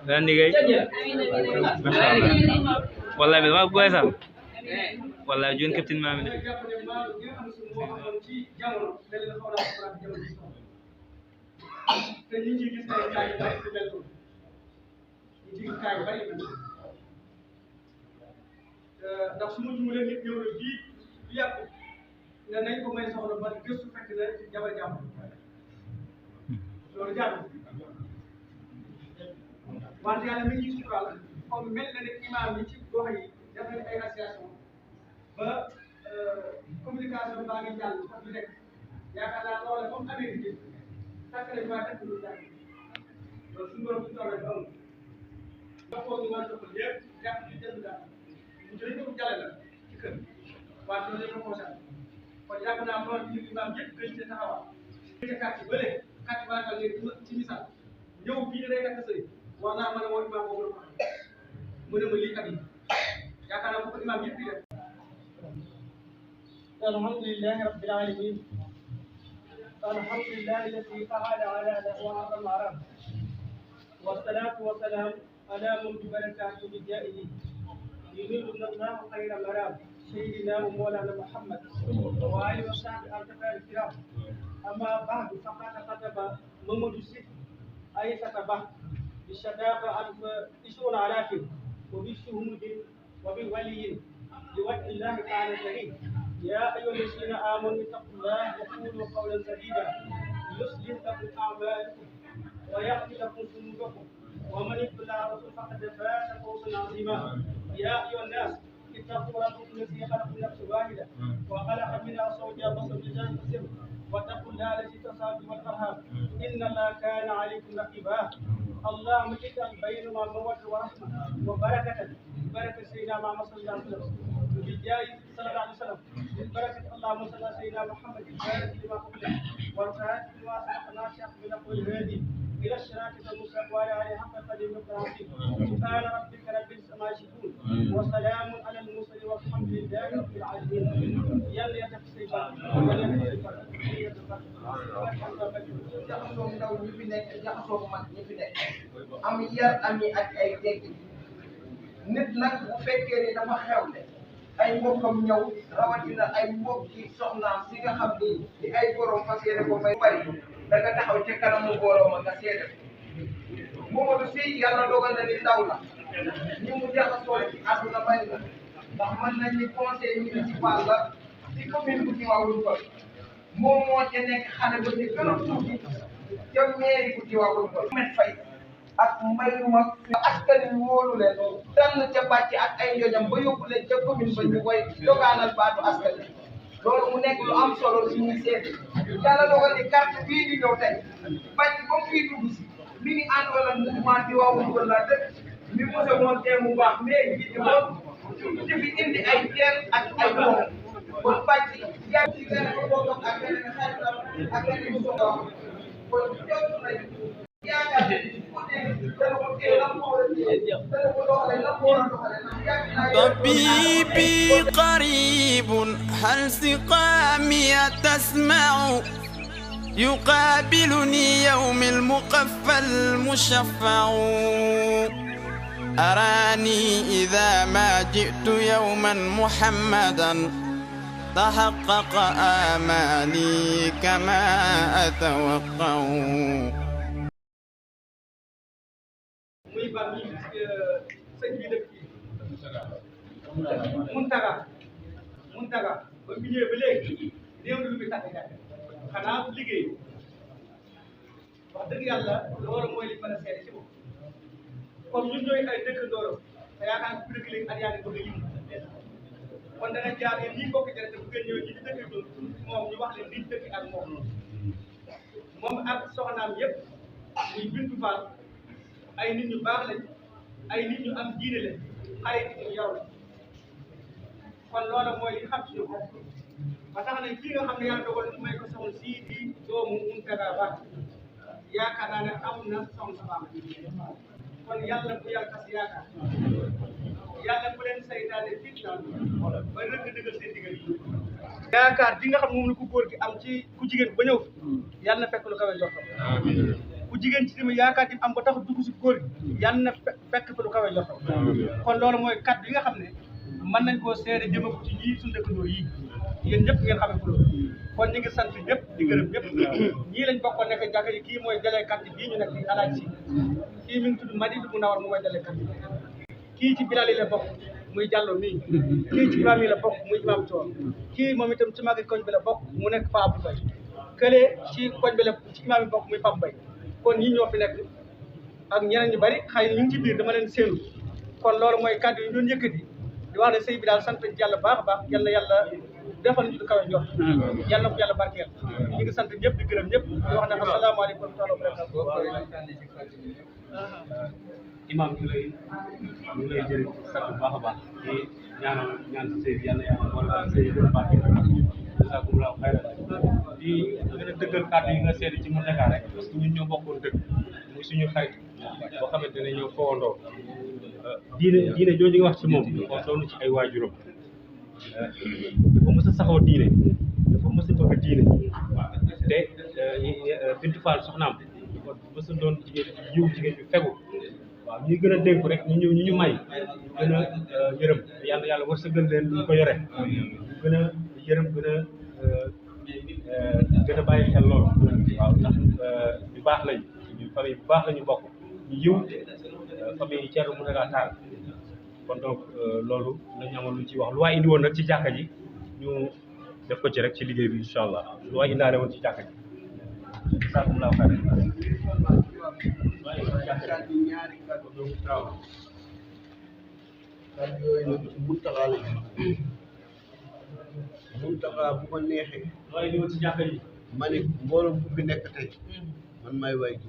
Randy gay. Wallahi मैं बात कोई सा. Wallahi June captain में Aamir. ndax su ma juulee nit ñëw na fii yàpp nga nañ ko may soxla ba gëstu fekk na jabar jàmm loolu jàmm wante yàlla mi ngi suturaal comme mel na ne imaam yi ci gox yi def nañ ay association ba communication baa ngi jàll sax du nekk yaakaar naa loole comme Amérique takk nañ waa dëkk lu jàll loolu suñu borom su tawee amul ba foog ñu war a toppal yëpp jàpp ci jënd daal mu jëlee ko jàlle la ci kër waaye loolu dañ ko concerné kon yàgg naa lool ci imaam yëpp gën ci taxawaa ci kàcc bële kàcc baatal léegi ci misaal ñëw fii day takk sëy war naa mën a woo imaam boobu la mu ne ma lii ak yi yaakaar naa bu ko imaam yëpp di def alhamdulillahi rabbil alamin alhamdulillahi alladi ahada ala da'wa al-arab wassalatu wassalamu ala man bi barakatihi bi ja'ihi يريدنا الله خير المرام سيدنا ومولانا محمد وآله وصحبه الأطهار الكرام أما بعد فقد كتب محمد السيف أي كتب بالشداقة 20,000 وبالشهود وبالولي لوجه الله تعالى الكريم يا أيها الذين آمنوا اتقوا الله وقولوا قولا سديدا يصلح لكم أعمالكم ويغفر لكم ذنوبكم ومن يطع الله ورسوله فقد فاز فوزا عظيما يا ايها الناس اتقوا ربكم الذي خلق من نفس واحده وخلق منها زوجها وبث منها كثيرا واتقوا الله الذي تساءلون والارحام ان الله كان عليكم رقيبا اللهم اجعل بيننا موده ورحمه وبركه ببركه سيدنا محمد صلى الله عليه وسلم بالجاه صلى الله عليه وسلم ببركه اللهم صل على سيدنا محمد الفاتح لما قبل والفاتح لما سبق ناصح من قول الهادي الى الصراط المستقيم وعلى اله حق قدر المقراتين سبحان ربك رب العزه عما يصفون وسلام على المرسلين والحمد لله رب العالمين يلا يا تفسير jaxasoo ndaw ñi fi nekk jaxasoo mag ñi fi nekk am yar ami ak ay dégg nit nag bu fekkee ni dafa xewle ay mbokkam ñëw rawatina ay mbokki soxnaam si nga xam ni di ay borom fas yéene ko may bari da nga taxaw ca kanamu mbooloo ma nga seede Momadou Sy yàlla dogal na ni ndaw la ñi mu jaxasoo ci àdduna bari na ndax mën nañ ni conseil municipal la ci commune bu Tivaouane Peulh moom moo ca nekk xale ba ñu gën a tuuti ca mairie bu Tivaouane Peulh met fay ak mbayuma askan wi wóolu leen tànn ca bàcc ak ay njojam ba yóbbu leen ca commune ba ñu koy dogaanal baatu askan wi loolu mu nekk lu am solo lu ñuy seeti yàlla dogal ni carte bii di ñëw tey bàcc ba mu fiy dugg si mi ngi àndoon ak mouvement Tivaouane Peulh la dëkk mi mose moon tee mu baax mais bii di moom di fi indi ay teen ak ay moom kon bàcc yaa ci gën a bokk ak beneen xaritam ak beneen mu soxla kon jot nañu yaakaar ne dana ko tee lan moo war a tee dana ko doxale lan moo war a doxale طبيبي قريب هل سقامي تسمع يقابلني يوم المقفى المشفع أراني إذا ما جئت يوما محمدا تحقق آمالي كما أتوقع Muntaga ba mu ñëwee ba léegi néew na lu muy tàgg jàkk xanaa liggéey wax dëgg yàlla loolu mooy li mën a seede ci moom comme ñun ñooy ay dëkkandooram te yaakaar naa ku dëkk léegi at yaa ngi bëgg a yëngu kon dana jaar yéen ñii bokk jërëjëf bu ngeen ñëwee ñi di dëkk moom ñu wax leen liñ dëkk ak moom ak soxnaam yëpp muy Bintu Fall ay nit ñu baax lañ ay nit ñu am diine lañ xale yi ñu yaru lañ kon loolu mooy li xam ci ñu ba tax na kii nga xam ne yàlla dogal may ko soxna sii di doomu Mountaga Ba yaakaar naa ne am na soxna baax kon yàlla bu yàlla tas yaakaar yàlla bu leen saytaane fitnaan ba rëgg dëggal seen digal yi yaakaar di nga xam moom la ku góor gi am ci ku jigéen ba ñëw yàlla na fekk lu kawe njortam ku jigéen ci tamit yaakaar di am ba tax dugg si góor gi yàlla na fekk fa lu kawe njortam kon loolu mooy kàddu yi nga xam ne mën nañ koo seede jëme ko ci ñii suñu dëkkandoo yi yéen ñëpp ngeen xamee ko loolu kon ñu ngi sant ñëpp di gërëm ñëpp ñii lañ bokkoon nekk jàkka yi kii mooy délégué bii ñu nekk di alaaj si kii mi ngi tudd Madi bu Ndawar mu mooy délégué kii ci Bilal yi la bokk muy Diallo mii kii ci imaam yi la bokk muy imaam Thior kii moom itam ci magi koñ bi la bokk mu nekk Paa Abdou Mbaye kële ci koñ bi la ci imaam yi bokk muy Pape Mbaye kon ñii ñoo fi nekk ak ñeneen ñu bari xëy na ñu ngi ci biir dama leen séenu kon loolu mooy kàddu yi ñu doon yëkkati di wax ne sëy bi daal sant nañ ci yàlla baax a baax yal na yàlla defal ñu lu kawe njort yàlla na ko yàlla barkeel ñu ngi sant ñëpp di gërëm ñëpp di wax ne asalaamaaleykum wa rahmatulah wa barakatuh imam ñu ngi lay jëriñ sant bu baax a baax di ñaan sëy bi yàlla yàlla wala sëy bi gën a barkeel jazakumullahu xayran di gën a dëggal kàddu yi nga seede ci Mountaga rek parce que ñun ñoo bokkoon dëkk muy suñu xarit boo xamante ne ñoo fowandoo diine jooju nga wax ci moom dafa doon ci ay waajuram dafa mës a saxoo diine dafa mës a bëgg diine te Bintu Fall soxnaam dafa mës a doon jigéen bi fegu waaw ñuy gën a dénku rek ñu may gën a yërëm yàlla wërsëgal leen ñu ko yore gën a yërëm gën a bàyyi xel loolu waaw ndax ñu baax lañ ñu famille bu baax la ñu bokk ñu yiw famille Thierno Mountaga Tall kon donc loolu lañu amoon lu ci wax lu waay indi woon nag ci jàkka ji ñu def ko ci rek ci liggéey bi incha allah lu waay indaale woon ci jàkka ji saakum laa xare kàddu yooyu nag ci Mountaga la Mountaga bu ma neexee lu waay indi woon ci jàkka ji ma ne mbooloo bu fi nekk tey man may waay ji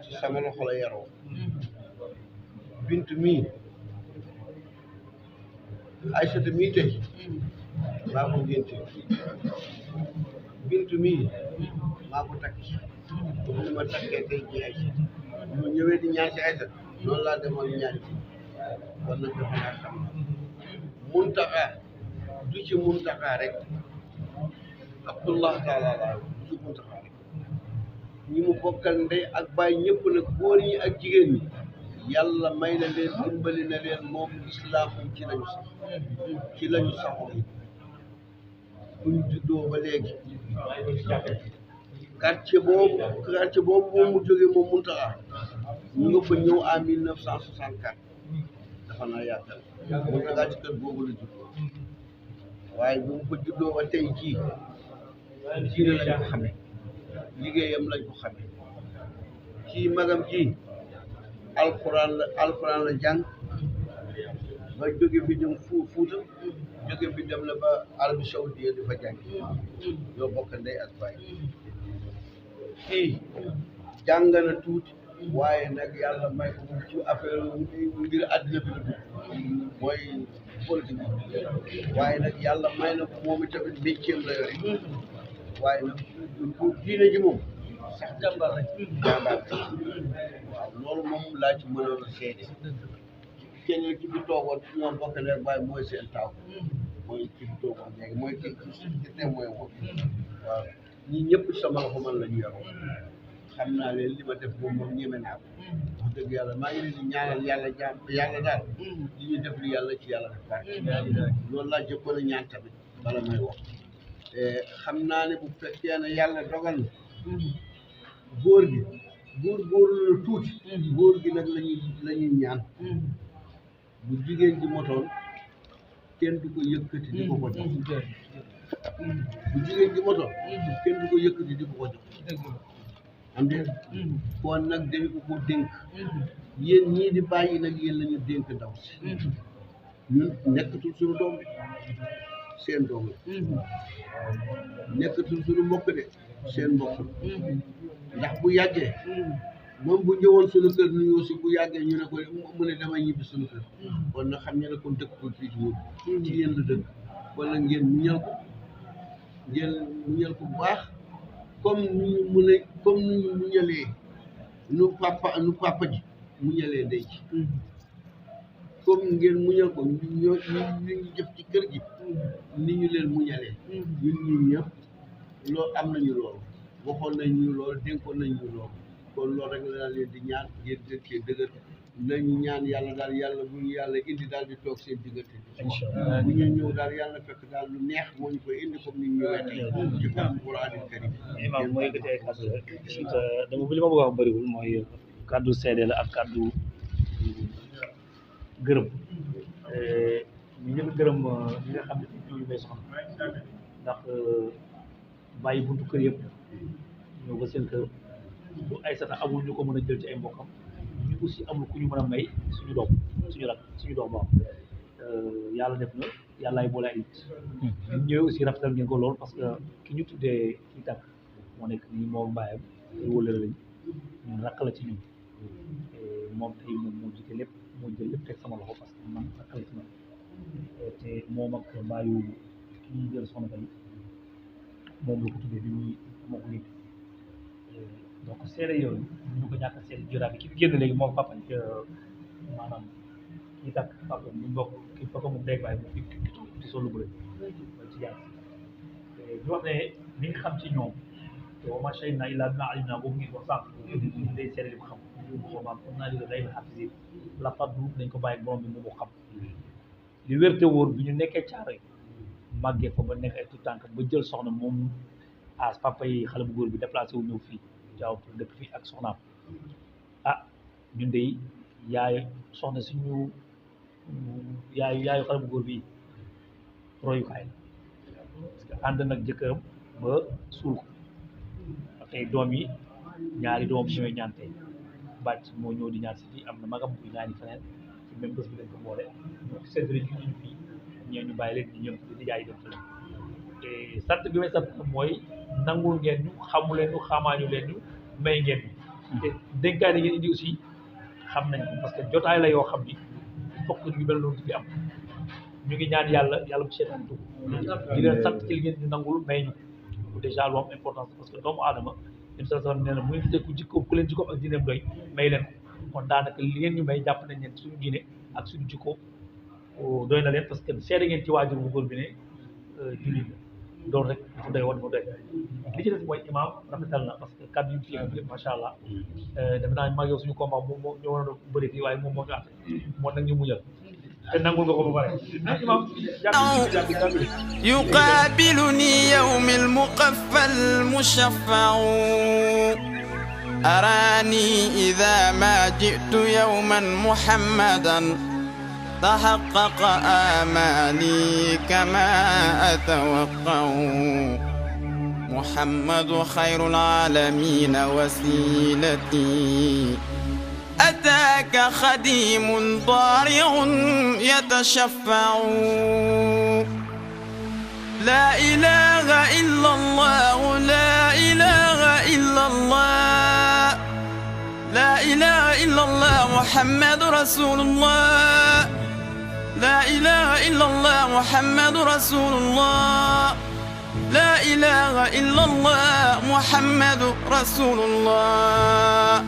ci sama loxo la yaroo Bintu mii Aïssata mii tey maa ko ngénte Bintu mii maa ko takki ni ma takkee tey ji Aïssata ñu ñëwee di ñaan si Aïssata noonu laa demoon ñaari kon nag dafa naa xam Mountaga du ci Mountaga rek Abdullah taala la du ci Mountaga rek ñi mu bokkal ndey ak baay ñëpp nag góor ñi ak jigéen ñi yàlla may na leen dimbali na leen moom islaam ci lañu sax ci lañu saxoo yi buñ juddoo ba léegi quartier boobu moom mu jógee moom Mountaga ñu nga fa ñëw en 1964 dafa naa yaakaar Mountaga ci kër boobu la juddoo waaye bu mu ko juddoo ba tey jii diine lañ ko xamee liggéeyam lañ ko xamee kii magam ji alxuraan la jàng ba jóge fi dem Fuuta jóge fi dem na ba Arabie Saoudite di fa jàng ñoo bokk ndey ak baay kii jàng na tuuti waaye nag yàlla may ko ci affaire ngir àddina bi la dugg mooy politique waaye nag yàlla may na ko moom itamit métier la yore waaye nag pour diine ji moom sax jàmbaar rek waaw loolu moom laa ci mënoon a seede keneen ki bi toogoon ñoom bokk leen waaye mooy seen taaw mooy ki bi toogoon léegi mooy ki mooy moom waaw ñi ñëpp sama loxo man la ñu yor xam naa leen li ma def moom ñeme naa ko wax dëgg yàlla maa ngi leen di ñaanal yàlla daal li ñu def li yàlla ci yàlla def barke loolu laa jëkkoon a ñaan tamit bala may wax xam naa ne bu fekkee ne yàlla dogal na góor gi góor la tuuti góor gi nag lañuy ñaan bu jigéen ji motoon kenn du ko yëkkati di ko ko jox bu jigéen ji motoon kenn du ko yëkkati di ko ko jox am de kon nag dañ ko dénk yéen ñii di bàyyi nag yéen lañu dénk ndaw si ñun nekkatul suñu doom bi seen doom la nekkatul suñu mbokk de seen mbokk ndax bu yàggee moom bu ñëwoon suñu kër ñu aussi bu yàggee ñu ne ko mu ne damay ñibbi suñu kër kon nag xam ne kon dëkkatul fii ci ñun ci yéen la dëkk wala ngeen muñal ko bu baax comme ni ñu muñalee nu papa ji muñalee ndey ji comme ngeen muñal ko ñu jëf ci kër gi ni ñu leen muñalee ñun ñëpp loolu am nañu loolu waxoon nañu loolu dénkoon nañu loolu kon loolu rek la daal leen di ñaan ngeen dëkkee dëgër nañu ñaan yàlla daal yàlla bu ñu yàlla indi daal di toog seen diggante bu ñu ñëw daal yàlla fekk daal lu neex moo ñu koy indi comme ni ñu ñëwee tey ci Alxuraanul Kariim imaam mooy yëkkati ay kàddu rek dama li ma bëgg a wax bëriwul mooy kàddu seede la ak kàddu gërëm ñu ñëpp gërëm ñi nga xam ne ñooñu may soxna ndax bàyyi buntu kër yëpp ñëw ba seen kër bu Aysata amul ñu ko mën a jël ci ay mbokkam ñu aussi amul ku ñu mën a may suñu doom suñu doom moom yàlla def na yàllaay boole ay nit ñu ñëwee aussi rafetal ngeen ko lool parce que ki ñu tuddee kii tàkk moo nekk nii moo mbaayam wëlëra lañ ñun rakk la ci ñun moom tey moom moo jiite lépp moo jël lépp teg sama loxo parce que man rakk la ci man te moom ak mbaayu ki ñuy jël soxna tey moom la ko tuddee bi muy moo ko yëg donc seede yooyu ñu ko ñàkk a seede juraat bi ki fi génn léegi moom papa maanaam kii tàkk papa ñu bokk kii papa moom day bàyyi moom ci solu bu mooy ci jàng ñu wax ne li nga xam ci ñoom te wa maa shahidnaa illaa bimaa alimnaa boobu ngeen wax sànq ñu day seede li ko xam ko maam am naa li day ba xafisi la faddu dañ ko bàyyi borom bi mu ko xam li wér te wóor bi ñu nekkee caaro yi màggee fa ba nekk ay tout tànk ba jël soxna moom as papa yi xale bu góor bi déplacé wu ñëw fii jaaw pour dëkk fii ak soxnaam ah ñun de yaay soxna suñu yaayu xale bu góor bi royukaay la parce que ànd nag jëkkëram ba suul ko tey doom yi ñaari doom ñooy ñaan tey bàcc moo ñëw di ñaan si fii am na magam bu ñaani feneen ci même bés bi dañ ko boole ñoo ci seddale ñu ñu fii ñee ñu bàyyi leen ñu ñëm di jaay dem fële te sant bi may sant mooy nangul ngeen ñu xamu leen ñu xamaañu leen ñu may ngeen ñu te dénkaane ngeen indi aussi xam nañ ko parce que jotaay la yoo xam ni fokk ñu mel noonu fi am ñu ngi ñaan yàlla bu seetaan dugg di leen sant ci li ngeen ñu nangul may ñu ko déjà lu am importance parce que doomu aadama ñun sa nee na mu ngi gisee ku jikko ku leen jikkoom ak diineem doy may leen ko kon daanaka li ngeen ñu may jàpp nañ leen suñu diine ak suñu jikko doy na leen parce que seede ngeen ci waajur bu góor bi ne jullit la loolu rek dafa doy woon dafa doy li ci des mooy imaam rafetal na parce que kàddu yu fi yëpp macha allah def naa maa ngi yow suñu combat moom moo ñoo waroon a bëri fii waaye moom moo ñu àtte moo nag ñu muñal te nangul nga ko ba pare imaam يقابلني يوم المقفى المشفع أراني إذا ما جئت يوما محمدا تحقق آمالي كما أتوقع. محمد خير العالمين وسيلتي، أتاك خديم ضارع يتشفع. لا إله إلا الله، لا إله إلا الله، لا إله إلا الله محمد رسول الله، لا إله إلا الله محمد رسول الله، لا إله إلا الله محمد رسول الله.